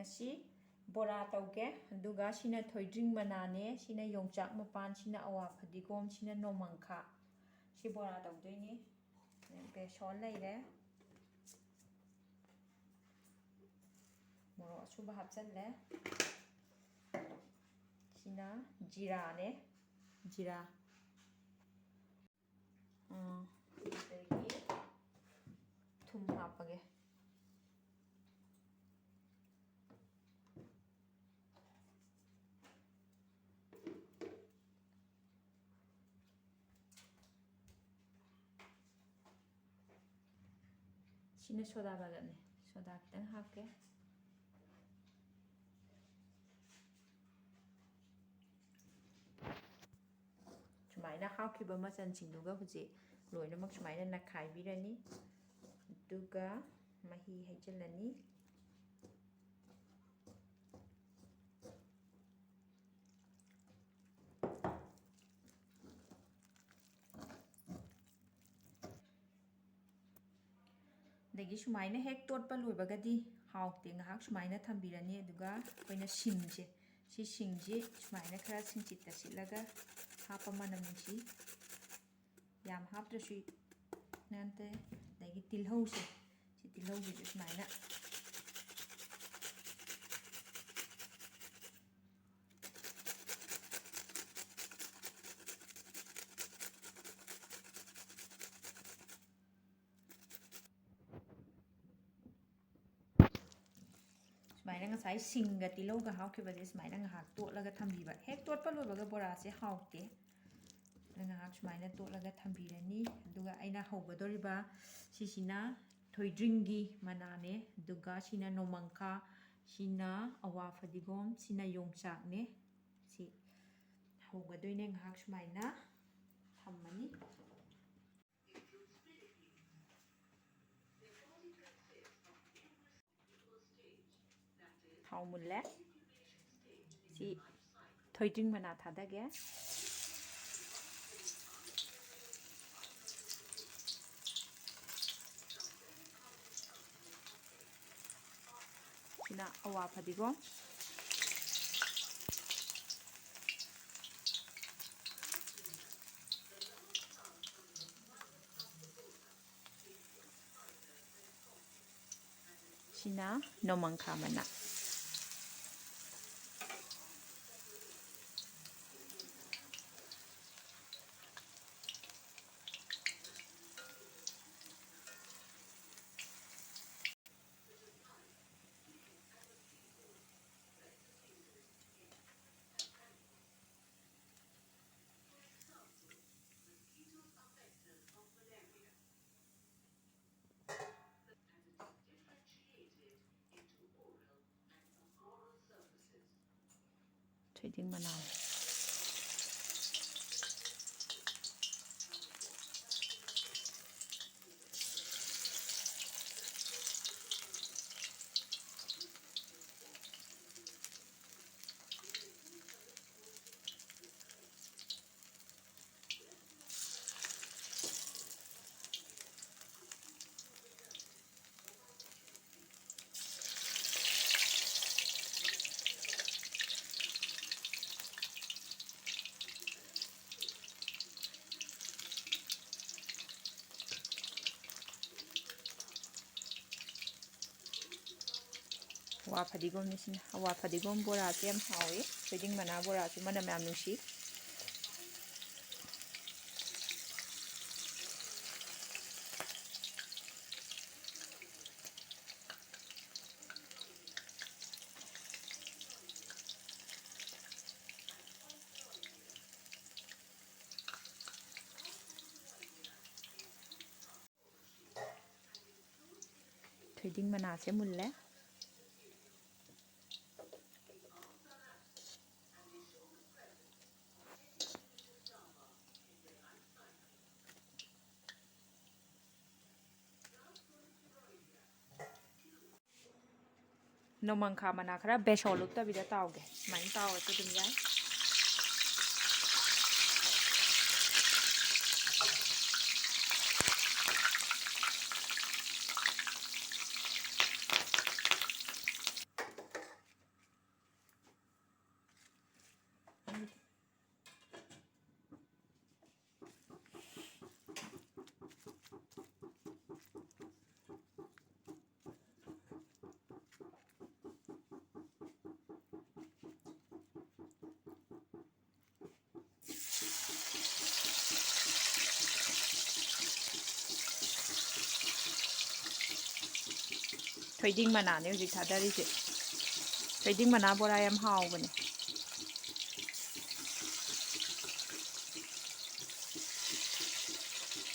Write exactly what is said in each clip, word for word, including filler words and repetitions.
ꯉꯁꯤ ꯕꯣꯔꯥ ꯇꯧꯒꯦ꯫ ꯑꯗꯨꯒ ꯁꯤꯅ ꯊꯣꯏꯗ꯭ꯔꯤꯡ ꯃꯅꯥꯅꯦ, ꯁꯤꯅ ꯌꯣꯡꯆꯥꯛ ꯃꯄꯥꯟ, ꯁꯤꯅ ꯑꯋꯥ ꯐꯗꯤꯒꯣꯝ, ꯁꯤꯅ ꯅꯣꯡꯃꯪꯈꯥ꯫ ꯁꯤ ꯕꯣꯔꯥ ꯇꯧꯗꯣꯏꯅꯤ꯫ ꯕꯦꯁꯣꯟ ꯂꯩꯔꯦ꯫ ꯃꯣꯔꯣꯛ ꯑꯁꯨꯕ ꯍꯥꯞꯆꯜꯂꯦ꯫ ꯁꯤꯅ ꯖꯤꯔꯥꯅꯦ꯫ ꯖꯤꯔꯥ꯫ ꯎꯝ, ꯑꯗꯒꯤ ꯊꯨꯝ ꯍꯥꯞꯄꯒꯦ꯫ ꯁꯤꯅ ꯁꯣꯗꯥ ꯕꯥꯏꯒꯞꯅꯦ꯫ ꯁꯣꯗꯥ ꯈꯤꯇꯪ ꯍꯥꯞꯀꯦ꯫ ꯁꯨꯃꯥꯏꯅ ꯍꯥꯞꯈꯤꯕ ꯃꯆꯜꯁꯤꯡꯗꯨꯒ ꯍꯧꯖꯤꯛ ꯂꯣꯏꯅꯃꯛ ꯁꯨꯃꯥꯏꯅ ꯅꯈꯥꯏꯕꯤꯔꯅꯤ꯫ ꯑꯗꯨꯒ ꯃꯍꯤ ꯍꯩꯖꯤꯜꯂꯅꯤ꯫ ꯑꯗꯒꯤ ꯁꯨꯃꯥꯏꯅ ꯍꯦꯛ ꯇꯣꯠꯄ ꯂꯣꯏꯕꯒꯗꯤ ꯍꯥꯎꯇꯦ꯫ ꯉꯥꯏꯍꯥꯛ ꯁꯨꯃꯥꯏꯅ ꯊꯝꯕꯤꯔꯅꯤ꯫ ꯑꯗꯨꯒ ꯑꯩꯈꯣꯏꯅ ꯁꯤꯡꯁꯦ, ꯁꯤ ꯁꯤꯡꯁꯤ ꯁꯨꯃꯥꯏꯅ ꯈꯔ ꯁꯤꯡꯆꯤꯠꯇ ꯁꯤꯠꯂꯒ ꯍꯥꯞꯄ ꯃꯅꯝ ꯅꯨꯡꯁꯤ꯫ ꯌꯥꯝ ꯍꯥꯞꯇ꯭ꯔꯁꯨ ꯅꯠꯇꯦ꯫ ꯑꯗꯒꯤ ꯇꯤꯜꯍꯧꯁꯦ, ꯁꯤ ꯇꯤꯜꯍꯧꯁꯤꯁꯨ ꯁꯨꯃꯥꯏꯅ ꯁꯨꯃꯥꯏꯅ ꯉꯁꯥꯏ ꯁꯤꯡꯒ ꯇꯤꯜꯍꯧꯒ ꯍꯥꯞꯈꯤꯕꯁꯦ ꯁꯨꯃꯥꯏꯅ ꯉꯥꯏꯍꯥꯛ ꯇꯣꯠꯂꯒ ꯊꯝꯕꯤꯕ꯫ ꯍꯦꯛ ꯇꯣꯠꯄ ꯂꯣꯏꯕꯒ ꯕꯣꯔꯥꯁꯦ ꯍꯥꯎꯇꯦ꯫ ꯑꯗꯨꯅ ꯉꯥꯏꯍꯥꯛ ꯁꯨꯃꯥꯏꯅ ꯇꯣꯠꯂꯒ ꯊꯝꯕꯤꯔꯅꯤ꯫ ꯑꯗꯨꯒ ꯑꯩꯅ ꯍꯧꯒꯗꯧꯔꯤꯕ ꯁꯤꯁꯤꯅ ꯊꯣꯏꯗ꯭ꯔꯤꯡꯒꯤ ꯃꯅꯥꯅꯦ, ꯑꯗꯨꯒ ꯁꯤꯅ ꯅꯣꯡꯃꯪꯈꯥ, ꯁꯤꯅ ꯑꯋꯥ ꯐꯗꯤꯒꯣꯝ, ꯁꯤꯅ ꯌꯣꯡꯆꯥꯛꯅꯦ꯫ ꯁꯤ ꯍꯧꯒꯗꯣꯏꯅꯦ꯫ ꯉꯥꯏꯍꯥꯛ ꯁꯨꯃꯥꯏꯅ ꯊꯝꯃꯅꯤ꯫ ꯊꯥꯎ ꯃꯨꯜꯂꯦ꯫ ꯁꯤ ꯊꯣꯏꯗ꯭ꯔꯤꯡ ꯃꯅꯥ ꯊꯥꯗꯒꯦ꯫ ꯁꯤꯅ ꯑꯋꯥ ꯐꯗꯤꯒꯣꯝ꯫ ꯁꯤꯅ ꯅꯣꯡꯃꯪꯈꯥ ꯃꯅꯥ꯫ Thwiding manau. ꯍꯋꯥ ꯐꯗꯤꯒꯣꯝꯅꯤ ꯁꯤꯅ꯫ ꯍꯋꯥ ꯐꯗꯤꯒꯣꯝ ꯕꯣꯔꯥꯁꯦ ꯌꯥꯝ ꯍꯥꯎꯋꯤ꯫ ꯊꯣꯏꯗꯤꯡ ꯃꯅꯥ ꯕꯣꯔꯥꯁꯨ ꯃꯅꯝ ꯌꯥꯝ ꯅꯨꯡꯁꯤ꯫ ꯊꯣꯏꯗꯤꯡ ꯃꯅꯥꯁꯦ ꯃꯨꯜꯂꯦ꯫ ꯅꯣꯡꯃꯪꯈꯥ ꯃꯅꯥ ꯈꯔ ꯕꯦꯁꯣꯟ ꯂꯨꯞꯇꯕꯤꯗ ꯇꯥꯎꯒꯦ꯫ ꯁꯨꯃꯥꯏꯅ ꯇꯥꯎꯔꯁꯨ ꯑꯗꯨꯝ ꯌꯥꯏ꯫ ꯊꯣꯏꯗꯤꯡ ꯃꯅꯥꯅꯦ ꯍꯧꯖꯤꯛ ꯊꯥꯗꯔꯤꯁꯦ꯫ ꯊꯣꯏꯗꯤꯡ ꯃꯅꯥ ꯕꯣꯔꯥ ꯌꯥꯝ ꯍꯥꯎꯕꯅꯦ꯫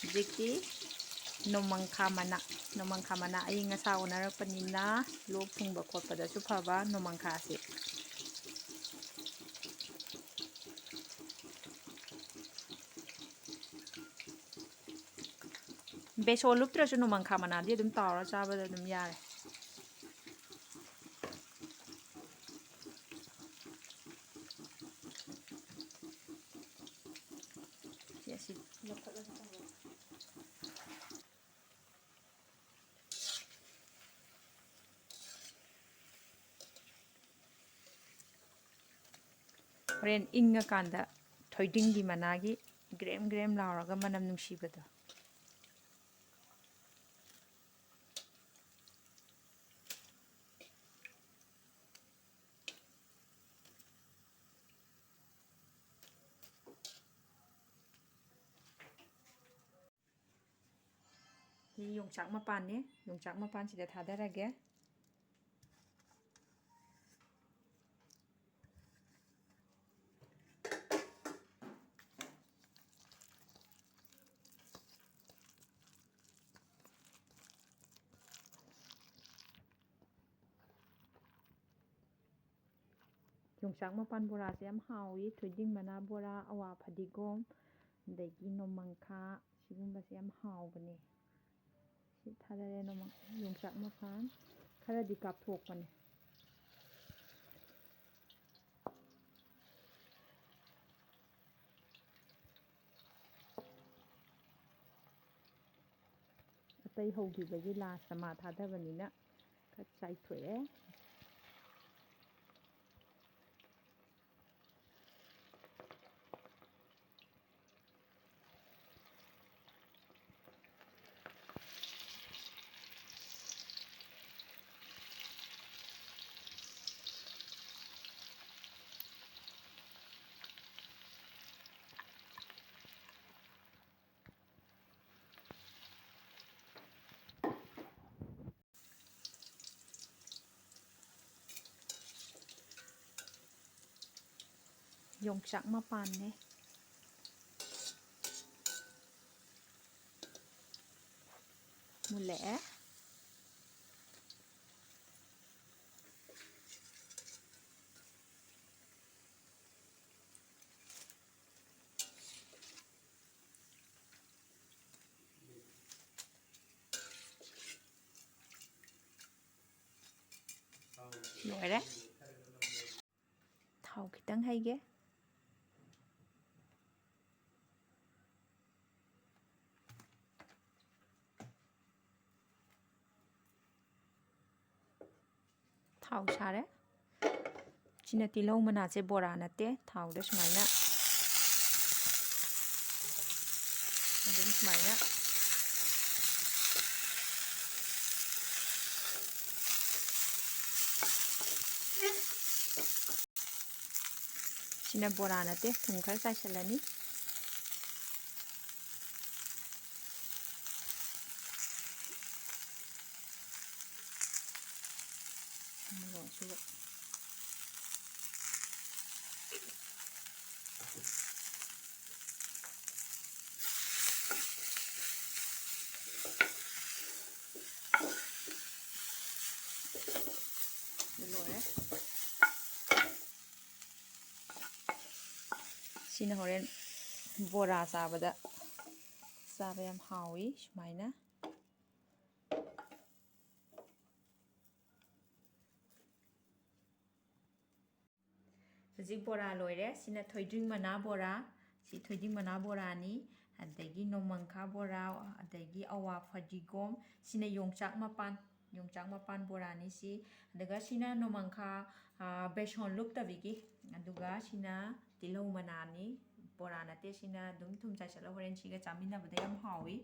ꯍꯧꯖꯤꯛꯇꯤ ꯅꯣꯡꯃꯪꯈꯥ ꯃꯅꯥ, ꯅꯣꯡꯃꯪꯈꯥ ꯃꯅꯥ ꯑꯏꯪ ꯑꯁꯥ ꯑꯣꯟꯅꯔꯛꯄꯅꯤꯅ ꯂꯣꯛ ꯊꯨꯡꯕ ꯈꯣꯠꯄꯗꯁꯨ ꯐꯕ ꯅꯣꯡꯃꯪꯈꯥꯁꯦ꯫ ꯕꯦꯁꯣꯟ ꯂꯨꯞꯇ꯭ꯔꯁꯨ ꯅꯣꯡꯃꯪꯈꯥ ꯃꯅꯥꯗꯤ ꯑꯗꯨꯝ ꯇꯥꯎꯔ ꯆꯥꯕꯗ ꯑꯗꯨꯝ ꯌꯥꯔꯦ꯫ ꯁꯤ ꯑꯁꯤ ꯂꯧꯈꯠꯂꯒ ꯊꯝꯃꯣ꯫ ꯍꯣꯔꯦꯟ ꯏꯪꯉꯀꯥꯟꯗ ꯊꯣꯏꯗꯤꯡꯒꯤ ꯃꯅꯥꯒꯤ ꯒ꯭ꯔꯦꯝ ꯒ꯭ꯔꯦꯝ ꯂꯥꯎꯔꯒ ꯃꯅꯝ ꯅꯨꯡꯁꯤꯕꯗꯣ꯫ ꯁꯤ ꯌꯣꯡꯆꯥꯛ ꯃꯄꯥꯟꯅꯦ꯫ ꯌꯣꯡꯆꯥꯛ ꯃꯄꯥꯟꯁꯤꯗ ꯊꯥꯗꯔꯒꯦ꯫ ꯌꯣꯡꯆꯥꯛ ꯃꯄꯥꯟ ꯕꯣꯔꯥꯁꯦ ꯌꯥꯝ ꯍꯥꯎꯏ꯫ ꯊꯣꯏꯗꯤꯡ ꯃꯅꯥ ꯕꯣꯔꯥ, ꯑꯋꯥ ꯐꯗꯤꯒꯣꯝ, ꯑꯗꯒꯤ ꯅꯣꯡꯃꯪꯈꯥ, ꯁꯤꯒꯨꯝꯕꯁꯦ ꯌꯥꯝ ꯍꯥꯎꯕꯅꯦ꯫ ꯁꯤ ꯊꯥꯗꯔꯦ ꯅꯣꯡꯃꯪ-, ꯌꯣꯡꯆꯥꯛ ꯃꯄꯥꯟ ꯈꯔꯗꯤ ꯀꯥꯞꯊꯣꯛꯄꯅꯦ꯫ ꯑꯇꯩ ꯍꯧꯈꯤꯕꯒꯤ ꯂꯥꯁꯇ ꯃꯥ ꯊꯥꯗꯕꯅꯤꯅ ꯈꯔ ꯆꯥꯏꯊꯣꯛꯑꯦ꯫ ꯌꯣꯡꯆꯥꯛ ꯃꯄꯥꯟꯅꯦ꯫ ꯃꯨꯜꯂꯛꯑꯦ꯫ ꯂꯣꯏꯔꯦ꯫ ꯊꯥꯎ ꯈꯤꯇꯪ ꯍꯩꯒꯦ꯫ ꯊꯥꯎ ꯁꯥꯔꯦ꯫ ꯁꯤꯅ ꯇꯤꯜꯍꯧ ꯃꯅꯥꯁꯦ, ꯕꯣꯔꯥ ꯅꯠꯇꯦ꯫ ꯊꯥꯎꯗ ꯁꯨꯃꯥꯏꯅ, ꯑꯗꯨꯝ ꯁꯨꯃꯥꯏꯅ꯫ ꯁꯤꯅ ꯕꯣꯔꯥ ꯅꯠꯇꯦ, ꯊꯨꯝ ꯈꯔ ꯆꯥꯏꯁꯤꯜꯂꯅꯤ꯫ ꯃꯣꯔꯣꯛꯁꯤꯒ꯫ ꯂꯣꯏꯔꯦ꯫ ꯁꯤꯅ ꯍꯣꯔꯦꯟ ꯕꯣꯔꯥ ꯆꯥꯕꯗ ꯆꯥꯕ ꯌꯥꯝ ꯍꯥꯎꯏ ꯁꯨꯃꯥꯏꯅ꯫ ꯍꯧꯖꯤꯛ ꯕꯣꯔꯥ ꯂꯣꯏꯔꯦ꯫ ꯁꯤꯅ ꯊꯣꯏꯗꯤꯡ ꯃꯅꯥ ꯕꯣꯔꯥ꯫ ꯁꯤ ꯊꯣꯏꯗꯤꯡ ꯃꯅꯥ ꯕꯣꯔꯥꯅꯤ꯫ ꯑꯗꯒꯤ ꯅꯣꯡꯃꯪꯈꯥ ꯕꯣꯔꯥ, ꯑꯗꯒꯤ ꯑꯋꯥ ꯐꯗꯤꯒꯣꯝ꯫ ꯁꯤꯅ ꯌꯣꯡꯆꯥꯛ ꯃꯄꯥꯟ, ꯌꯣꯡꯆꯥꯛ ꯃꯄꯥꯟ ꯕꯣꯔꯥꯅꯤ ꯁꯤ꯫ ꯑꯗꯨꯒ ꯁꯤꯅ ꯅꯣꯡꯃꯪꯈꯥ, ꯑꯥ, ꯕꯦꯁꯣꯟ ꯂꯨꯞꯇꯕꯤꯒꯤ꯫ ꯑꯗꯨꯒ ꯁꯤꯅ ꯇꯤꯜꯍꯧ ꯃꯅꯥꯅꯤ꯫ ꯕꯣꯔꯥ ꯅꯠꯇꯦ, ꯁꯤꯅ ꯑꯗꯨꯝ ꯊꯨꯝ ꯆꯥꯏꯁꯤꯜꯂ ꯍꯣꯔꯦꯟ ꯁꯤꯒ ꯆꯥꯃꯤꯟꯅꯕꯗ ꯌꯥꯝ ꯍꯥꯎꯏ꯫